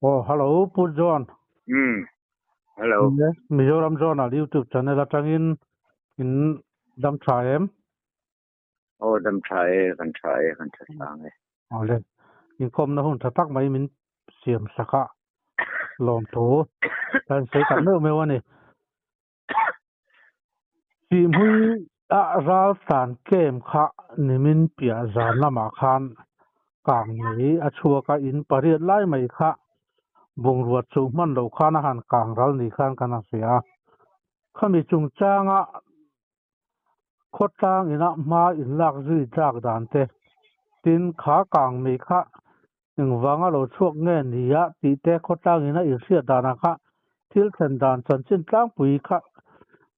Oh, hello, Pu John. Hello. Mizoram Journal YouTube channel atangin in dam tha em? Oh, dam tha e, kan tha e, kan tha sang e. Awle. Inkhawmna hun tha tak mai min siam saka lawm thu. Kan sawi tak meuh meuh a ni. Sihhmui a ral tlan kem kha nimin piah zan lamah khan kang mai a chhuak a, in pariat lai mai kha bungrua chuh hman loh khan a han kang ral ni khan kan han hria a. Khami chungchanga khawtlang ina hma inlak zui tlak dan te, tin kha kang mai kha Engvanga lo chhuak nge nia tih te khawtlangin a inhriat danah kha thil thlen dan chanchin tlangpui kha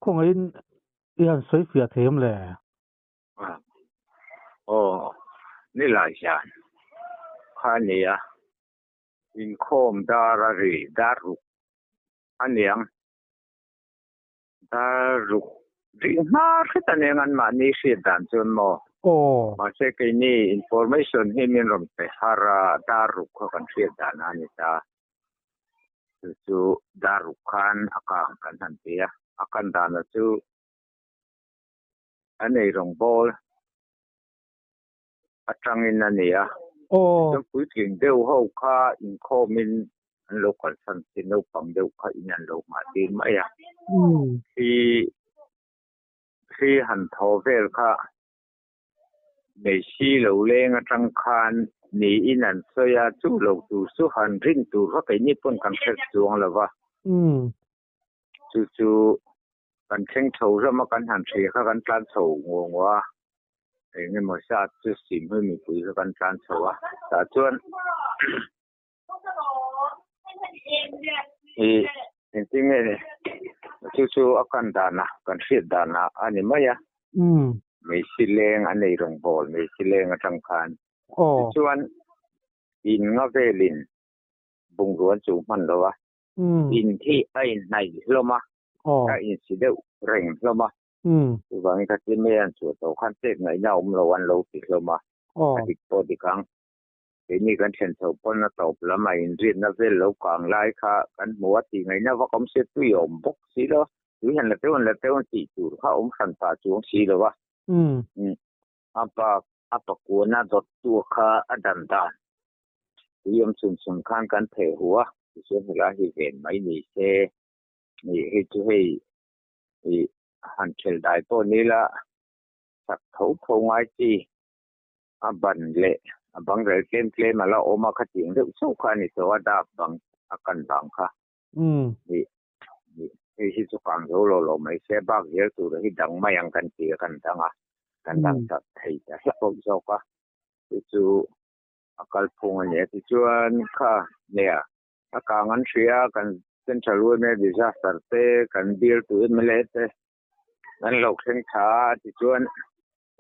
khawngaihin i han sawi fiah thei em le? Aw, ni lai hian kha a nia, inkhawm dar a ri dar ruk a niang. Dar ruk rih hma hret a nia anmahni hriat dan chuan maw? Aw. Mahse keini information hi min rawn pe har a, dar ruk kha kan hriat dan a ni ta. Chu chu dar ruk khan a kang kan han ti a, a kan dana chu an ei rawngbawl atangin a ni a. Aw. Chuan puitling deuh ho kha inkhawmin an lo kalsan chi naupang deuh kha in an lo nghah tir mai a. Thli thli han thaw vel kha nei si lo leng atang khan niin an sawi a, chu lo tur chu han rin tur kha keini pawn kan hre chuang lo va. Chu chu kan thleng chho hlawm a, kan han hria kha kan tlan chho nguah nguah a, eng emaw zat chu sim hi mipui kha kan tlan chho a, tah chuan i engtin nge ni chu chu a kan dan a, kan hriat dan a a ni mai a, Meisi leng a nei rawngbawl Meisi leng atang khan tichuan in nga velin bungrua an chu hman lo a. In hi a inhnaih hlawm a, a insi deuh reng hlawm a. Chuvangin kha tin mai an chhuah tawh khan pek ngaihna a awm lo an lo ti hlawm a, a dik pawh dik ang. Keini kan thlen chhoh pawn a tawp lam a inriatna vel lo kang lai kha kan hmu a, tih ngaihna vak awm se tui a awm bawk si lo. Tui han la teuh han la teuh ang tih tur kha a awm hran pah chuang si lo a. A pa a pakuana dawttu kha a dan dan tui awm chhun chhun khan kan theh hu a, tichuan helai hi ven mai ni se, ih hei chu hei ih han thelh dai pawh ni la chak tho tho ngai chi a ban leh a bang rel tlem tlem a la awm a khatiang deuh chauh kha a ni tawh a dap bang a kan bang kha ih ih hei hi chu kang zo lo lo mai se bak zel tur hi dang mai ang kan ti a kan dang a kan dang tak thei ta hlauh bawk zawk a chu chu a kalphung a ni a tichuan kha nia a kang an hria kan central yma disaster te kan bill tu mla te kan lo thleng tha a tichuan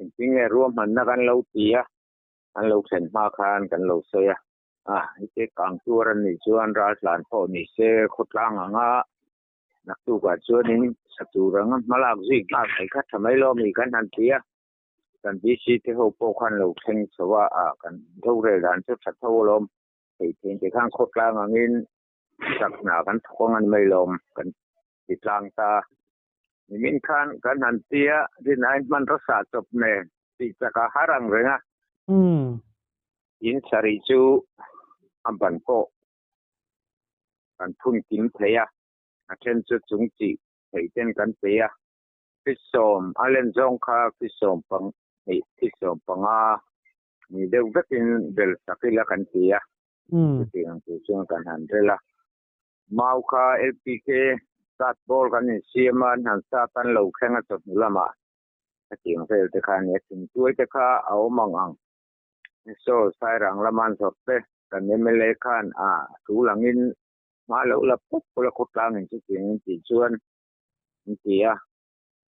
engtin nge ruahmanna kan lo ti a an lo thlen hma khan kan lo sawi a a heti kang tuar an nih chuan raltlan pawh ni se khawtlang anga naktukah chuanin sa tur anga hmalak zui nghal mai kha tha mai lo mi kan han ti a kan VC te ho pawh khan lo thleng chho a ah kan rorel dan chu tha tho alawm thei thein te khan khawtlang angin chakna kan thawk ang a ni mai lawm kan ti tlang ta nimin khan kan han ti a rinai hman rasa chawp nen tih chak a har ang reng a in sarih chu a ban pawh kan phun kim thei a a then chu chung chih theih ten kan pe a fisawm a len zawng kha fisawm pang hnih fisawm panga ni deuh vekin bel sak ila kan ti a chutiang tur chuan kan han rel a mau kha LPK sat ball kan insiam a an han sat an lo thleng a chawhnu lamah hetiang vel te kha a ni a thingtuai te kha a awm ang ang saw Sairang lama an zawrh te kan mla khan a thu langin hma lo la pawp pawp a khawtlang in chutiang in tih chuan an ti a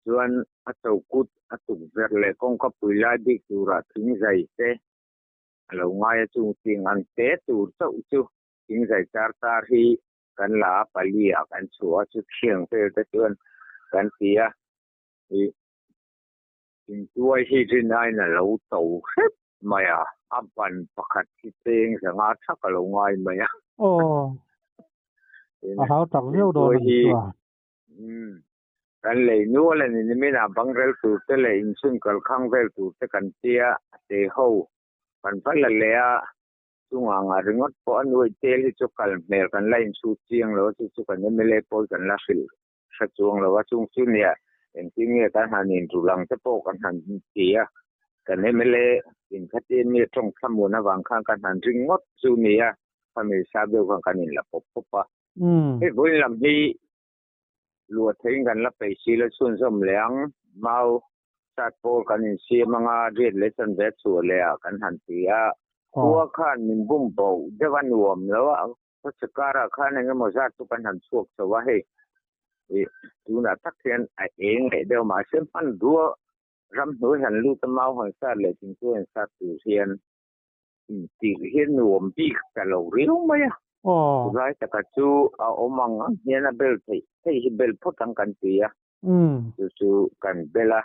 chuan a chokut a tukverh leh kawngka pui lai bik turah thing zai te a lo ngai a chung ting ang te tur chauh chu thing zai tar tar hi kan la a pali ah kan chhuah a chu thiang vel te chuan kan ti a ih Thingtuai hi rinaiin a lo to hrep mai a, a ban pakhat hi cheng zanga thak a lo ngai mai a. Aw. A hau tak viau dawn a ni chu a. Umm. Kan lei nual a ni nimin ah bangrel tur te leh inchhung kalkhang vel tur te kan tia a te ho kan va la leh a, chungah ngah ringawt pawh a nuaih tel hi chu kal hmel kan la inchhut chiang lo a, chu chu kan mla pawh hi kan la hrilh hre chuang lo a, chung chu nia engtin nge kan han inrulh ang te pawh kan han ti a, kan mla in khatin mi tawng thlamuan avang khan kan han ring ngawt chu nia, khami sa deuh khan kan inla pawp pawp a. Hei vawiin lam hi luah theiin kan la peih si lo chhunzawm leh ang, mau sat pawl kan insiam anga riat leh chanve chhuah leh ah kan han ti a, khua khan min bum bo deuh a nuam lo a, Khawchhe karah khan eng emaw zat chu kan han chhuak chho a, hei ih tunah tak hian a eng leh deuh mahse hmanrua ramhnuai han lut a mau han sat leh thingkung han sat tur hian intih hi nuam bik ta lo riau mai a. Chulai taka chu a awm ang ang hian a bel theih theih hi bel phawt ang kan ti a, chu chu kan bel a,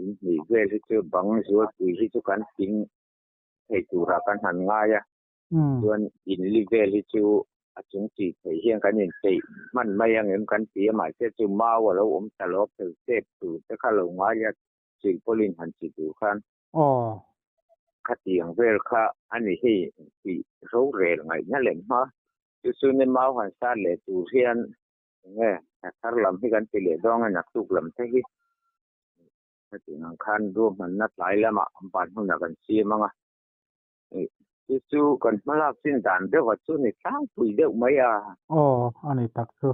inhnih vel hi chu bang zualpui hi chu kan thing thei turah kan han ngai a. Chuan inli vel hi chu a chung tih theih hian kan inpeih hman mai ang em kan ti a, mahse chu mau a lo awm ta lo a, phel tep tur te kha lo ngai a, silpawlin han chi tur khan khatiang vel kha a ni hei tih rorel ngaihna lem hma. Chu chu ni mau han sat leh tur hian enge a thar lam hi kan ti leh dawn a, naktuk lam te hi khatiang ang khan ruahmanna tlai lamah an ban hunah kan siam ang a. Chu chu kan hmalak chin dan deuh a chu ni tlangpui deuh mai a. Aw, a ni tak chu.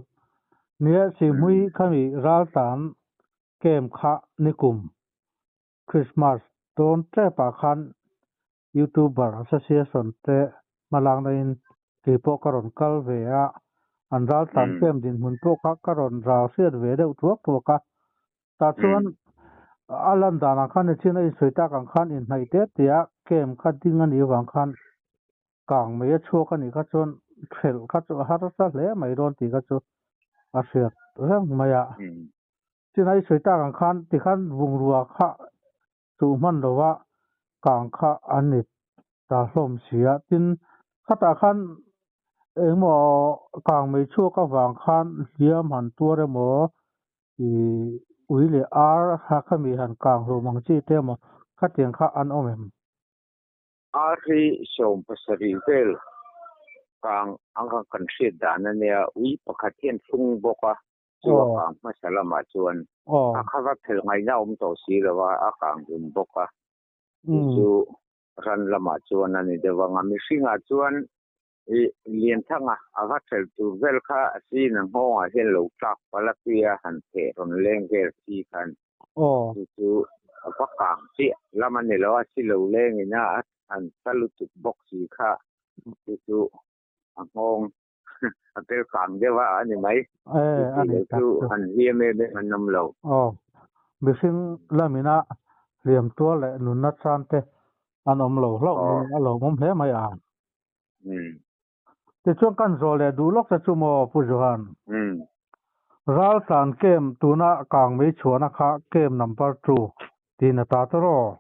Nia, Sihmui khami raltlan camp kha nikum Christmas dawn tepah khan YouTuber Association te hmalakna in kei pawh ka rawn kal ve a, an raltlan camp dinhmun pawh kha ka rawn ral hriat ve deuh thuak thuak a. Tah chuan a lan danah khan nichin a insawi tak ang khan inhnaih te tia camp kha ding a nih avang khan kang mai a chhuak a nih kha chuan hrelh kha chu a harsa hle mai dawn tih kha chu a hriat reng mai a. Chin a insawi tak ang khan tikhan bungrua kha chuh hman lova kang kha an ni ta hlawm si a. Tin, khatah khan engemaw kang mai chhuak avang khan hliam han tuar emaw I ui leh ar kha khami han kang hlawm ang chi te emaw khatiang kha an awm em? Ar hi 70 vel kang ang kha kan hriat dan a nia, ui pakhat hian thlung bawk a, chu a kang hmasa lamah chuan a kha va phel ngaihna a awm tawh si lo a, a kang dum bawk a, chu chu ran lamah chuan a ni deuh ang a, mihringah chuan I Lianthanga a va ṭhelh tur vel kha a sin a nghawngah hian lo tlak palh a tuia han theh rawn leng vel si khan chu chu a va kang chiah lam a ni lo a, si lo lengin a han sa lutuk bawk si kha chu chu a nghawng a bel kang deuh a a ni mai. Chu tih loh chu han hliam em em an awm lo. Aw, mihring lamina hliam tuar leh nunna chan te an awm lo hlauh mai a lawmawm hle mai a. Tichuan kan zawh leh duh lawk te chu maw Pu Johan? Raltlan camp tuna kang mei chhuahna kha camp number 2 tiin a ta tawh.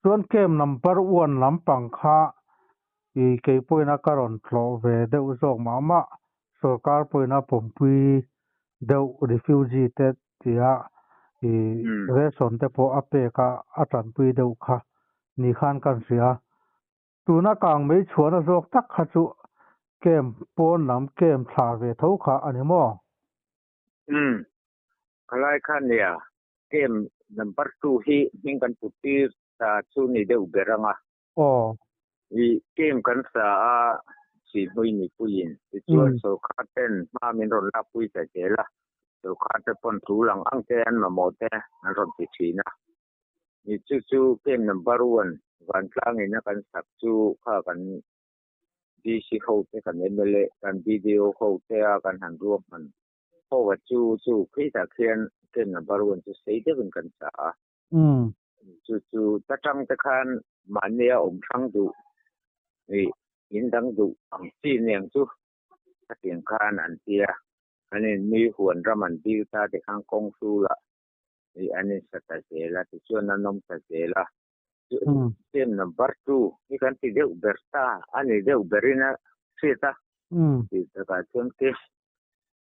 Chuan camp number 1 lampang kha i kei pawhin a ka rawn tlawh ve deuh zawk mah mah sorkar pawhin a pawmpui deuh refugee te tia i ration te pawh a pek a a tanpui deuh kha ni khan kan hria. Tuna kang mei chhuahna zawk tak kha chu camp pawn lam camp thla ve tho kha a ni maw? Umm, khalai kha nia, camp number 2 hi hming kan put tir ta chu ni deuh ber ang a. Aw. I camp kan sa a, Sihhmui mipuiin tichuan sawrkar ten hma min rawn lakpui ta zel a, sawrkar te pawn thu lang ang te an mamawh te an rawn ti thin a. Ni chu chu camp number 1 vantlang ina kan sak chu kha kan DC ho te kan mla kan BDO ho te a kan han ruahman ho a chu chu khi tak hian camp number 1 chu sei deuhin kan sa a. Chu chu ta tang te khan mahni a awm hrang duh i in dang duh ang chi niang chu khatiang khan an tia an in mi huan ram an dil ta te khan kawng hrul ah i an in sa ta zel a tichuan an awm ta zel a. Camp number 2 hi kan ti deuh ber ta a ni deuh berin a. hriat a. Tih takah chuan te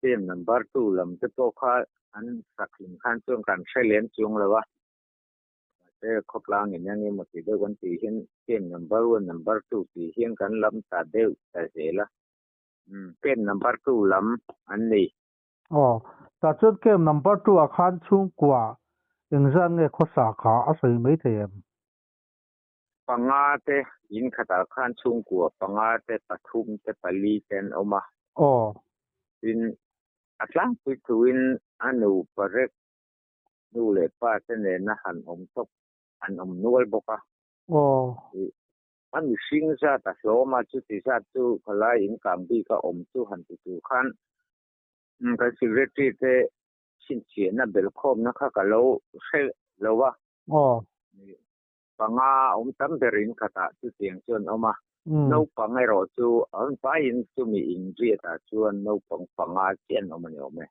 camp number two lam te pawh kha an sak hlim khan chuan kan hre lem chuang lo a. Mahse khawtlang in eng emaw ti deuh kan tih hian camp number one number two tih hian kan lam ta deuh ta zel a. Camp number two lam an ni. Aw, tah chuan camp number two ah khan chhungkua engzat nge khawsa kha a sawi mai thei em? Panga te in khatah khan chhungkua panga te pathum te pali te an awm a. Aw. Tin, a tlangpui thuin a nupa rek nu leh pa te nena han awm tawp an awm nual bawk a. Aw. A mihring zat a hlawm a, chuti zat chu khalai in kang bik a awm chu han ti tur khan kan secretary te chhinchhiahna belhkhawmna kha ka lo hre lo a. Aw. Panga awm tam ber in khatah chutiang chuan awm a. Naupang erawh chu an vaiin chumi inriatah chuan naupang panga chiah an awm a ni awm e.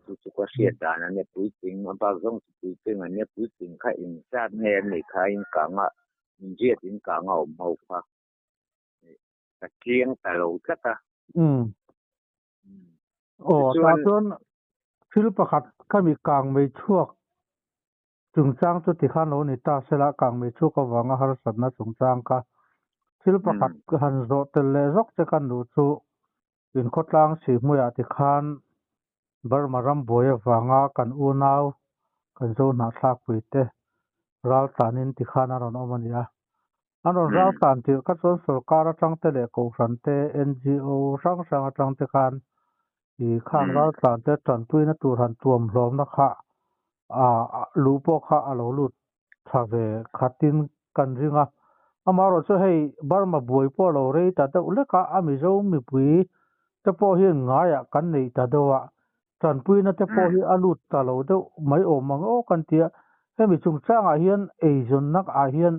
Chu chu ka hriat dan a nia puitling a bak zawng chu puitling a nia puitling kha inzat nge a nih kha in kang a inriat in kang a awm ho kha ka tliang ta lo tlat a. Aw tah chuan thil pakhat ka mi kang mai chhuak Chungchang chu tikhan lo ni ta sela, kangmei chhuk avanga harsatna chungchang kha thil pakhat han zawh tel leh zawk che ka nu chu inkhawtlang sihhmuiah tikhan Burma ram buai avanga kan unau kan zo hnahthlakpui te ral tlanin tikhan a rawn awm a ni a. An rawn ral tlan tirh kha chuan sorkar atang te leh kohhran te, NGO hrang hrang atang te khan i khang ral tlan te tanpuina tur han tuam hlawmna kha luh pawh kha a lo lut tha ve khatin kan ring a. Amaherawh chu hei Burma buai pawh a lo rei ta deuh lek a, a Mizo mipui te pawh hian ngaiah kan neih ta deuh a, Tanpuina te pawh hi a lut ta lo deuh mai awm ang aw kan ti a, hemi chungchangah hian eizawnna ah hian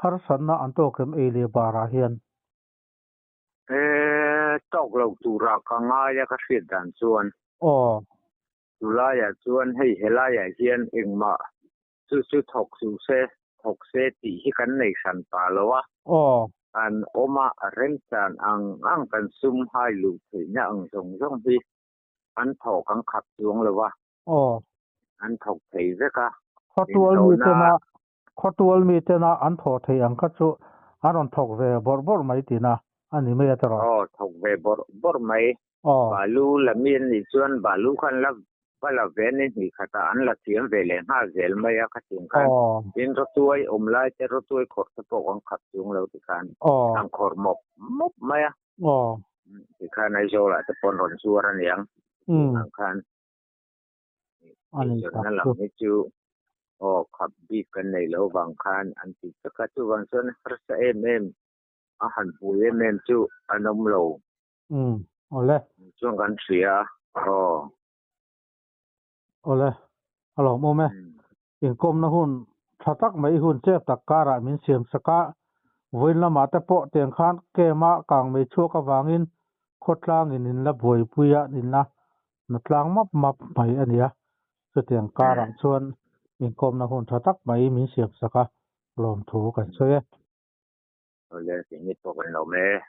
harsatna an tawk em ei leh barah hian? E, tawk lo turah ka ngai a ka hriat dan chuan. Aw. Chulaiah chuan hei helaiah hian engmah chu chu thawk suh se, thawk se tih hi kan nei hran pah lo a. Aw. An awm a, remchan ang ang kan sum hai luh theihna ang zawng zawng hi an thawh kan khap chuang lo a. Aw. An thawk thei vek a. Khawtual mi tena khawtual mi tena an thawh thei ang kha chu an rawn thawk ve bawrh bawrh mai tina a ni mai a tawrh. Aw, thawk ve bawrh bawrh mai. Aw. Balu la mi an nih chuan balu khan la va la ve ni hnih khatah an la thiam ve leh nghal zel mai a khatiang khan. Aw. Tin rawtuai awm lai te rawtuai khawrh te pawh kan khap chuang lo tikhan Aw. an khawrh mawp mawp mai a. Aw. Tikhan Aizawl ah te pawn rawn zuar a niang. Ang khan. Ani Eizawnna lam hi chu aw khap bik kan nei lo vang khan an ti tak a. Chuvang chuan harsa em em a han pui em em chu an awm lo. Umm awle. Chuan kan hria aw. Awle a lawmawm e. Inkawmna hun tha tak mai hun chep tak karah min siam sak a, vawiin lamah te pawh tiang khan camp a kang mai chhuak avangin khawtlangin in la buaipui a in la na tlang map map mai a nia. Chutiang karah chuan inkawmna hun tha tak mai min siam sak a, lawmthu kan sawi e. Awle, keini pawh kan lawm e.